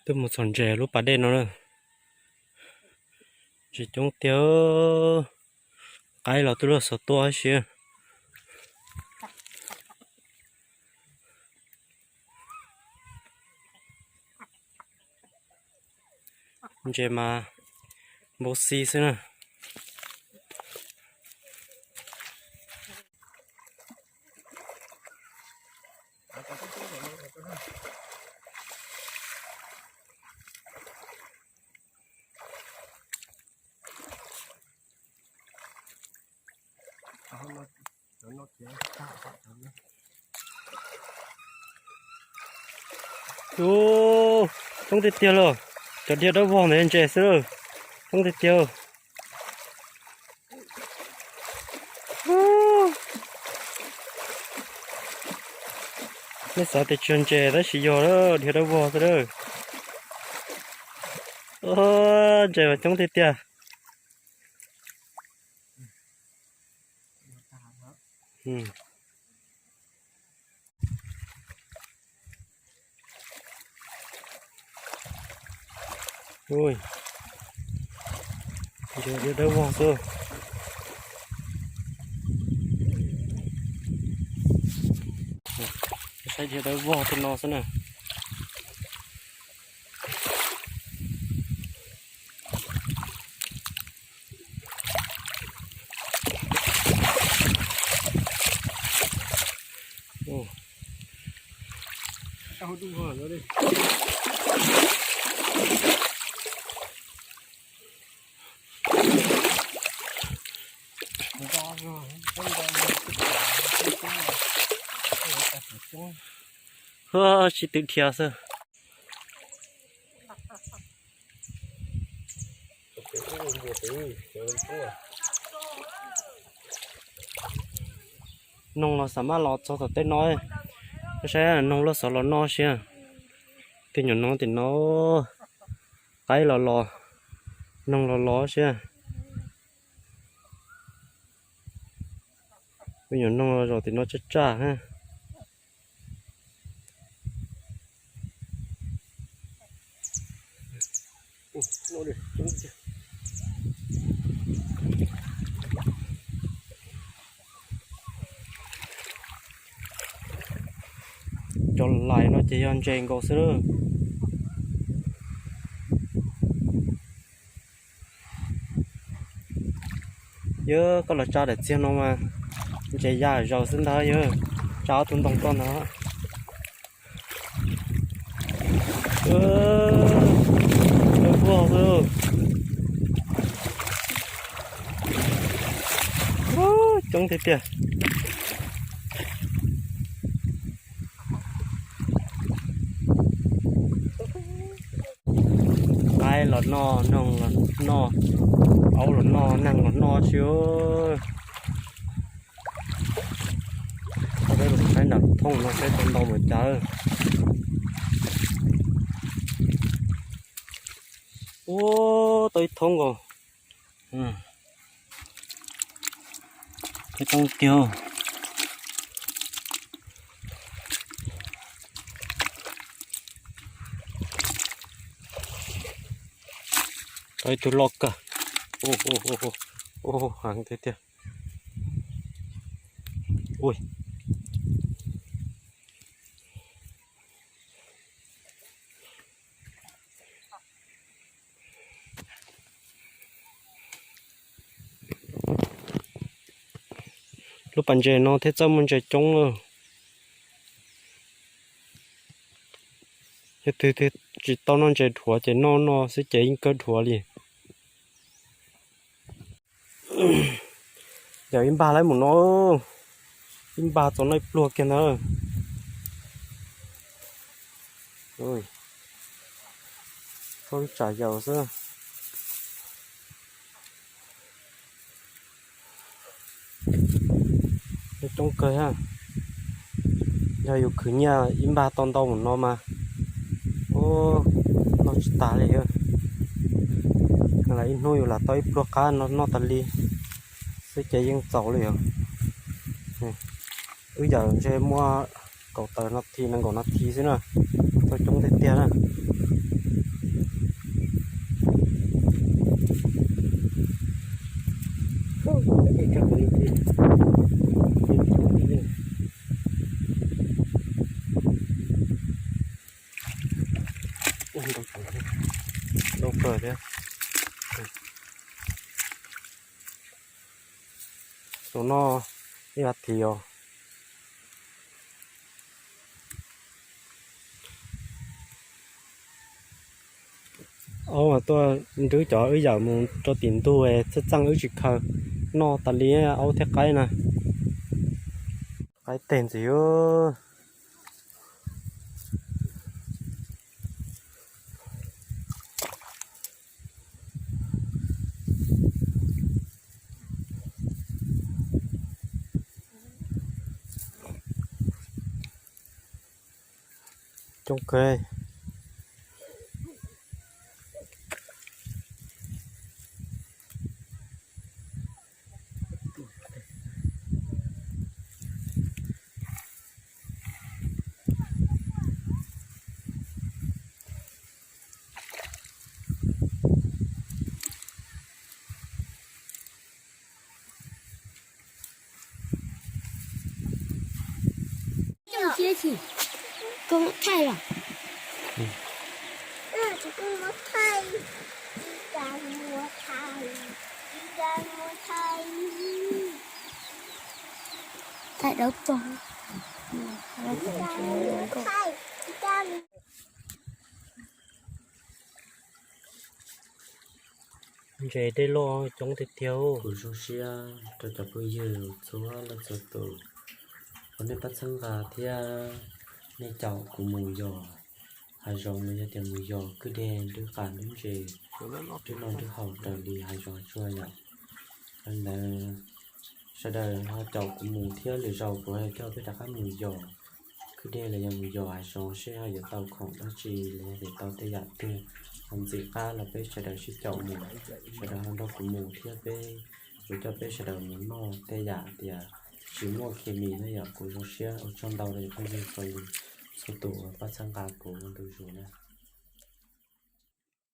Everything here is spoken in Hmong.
Twb mus txog ntses lub pas dej no na. Ntses coob tiag, qaib los twb luag xov tua ib si. Ntses mas npau xi xwb na. Ub, coob tiag tiag lauj. Cov dhia dawb vog ntawd ntses xwb lauj. Coob tiag tiag. Nej xav tias tsis yog ntses tab sis yog dhia dawb vog xwb lauj. Ntses mas coob tiag tiag. Ntses dhia dawb vog xwb. Saib dhia dawb vog tej no xwb na. Huab, sib tw dhia xwb. Noog los xam maj los txog tom tej no, saib noog luaj xov los noj siab. Tej nyuam noog tim no, qaib los los, noog los los siab. Tej nyuam noog los zaum tim no tsaj tsaj. Cov lais no ces yog ntses nkaus xwb. Yog koj los tsa daim txiag no mas ntses ya zaws xwb ntag, yog tsa ob tug ntoo tuaj ntag. Dawb vog xwb. Coob tiag tiag. Qaib los noj, noog los noj, aub los noj, neeg los noj xwb. Peb los saib nram thooj no saib tau ntau npaum cas. Ub, tau ib thoob nkaus. Tau tiag. Tau ib tug loj kawg. Heev tiag tiag. Ui. Lub pas ntses no thiaj txawj muaj ntses coob lawm. Yog twg tsis tau noj ntses dhuav ces noj no xwb ces yeej kawg dhuav li. Yog ib npag laib mus no, ib npag txog no ib pluag kiag ntag. Txhob ib tsam yaus xwb. Coob kawg thiab. Yog yus khwv nyiaj ib npag tau ntau mus no mas, ub, noj tsis tas li. Ib hnub yus lam tau ib pluag qab no noj tas li xwb ces yeej txaus li os. Wb yawm ntshe muaj kaum tawm no thi nees nkaum no thi xwb na. Tau coob tiag tiag na. Ntau kawg thiab. Tus no ib vas thiv os. Aub mas tuaj nrwb cov wb yawm mus rau tim ntug txhaj txaj wb tsis khaws, noj tas li aub thiab qaib na. Qaib teg ntxiv. Coob kawg. Koj thaij los? Thaij dawb paug. Ntses dej loj coob tiag tiag. Kuv zoo siab rau cov phooj ywg txhua leej txhua tus uas nej pab txhawb nqa thiab nej caum kuv mus yos hav zoov los yog tias mus yos kwj deg nrwb qab nrwb ntses, nrwb noj nrwb haus raws li hav zoov tsuag yom. Yog li ntawd sawv daws ho caum kuv mus thiab lwm zaus kuv ho coj peb rov qab mus yos kwj deg los yog mus yos hav zoov seb ho yuav tau khoom dab tsi los yog tias tau tej yam twg ho ntxim qab los peb sawv daws sib caum mus, sawv daws ho nrog kuv mus thiab peb, kuv coj peb sawv daws mus noj tej yam tias tsis muaj khes mis na yom. Kuv zoo siab ua tsaug ntau rau cov phooj ywg txhua tus uas pab txhawb nqa kuv ua ntu zus na.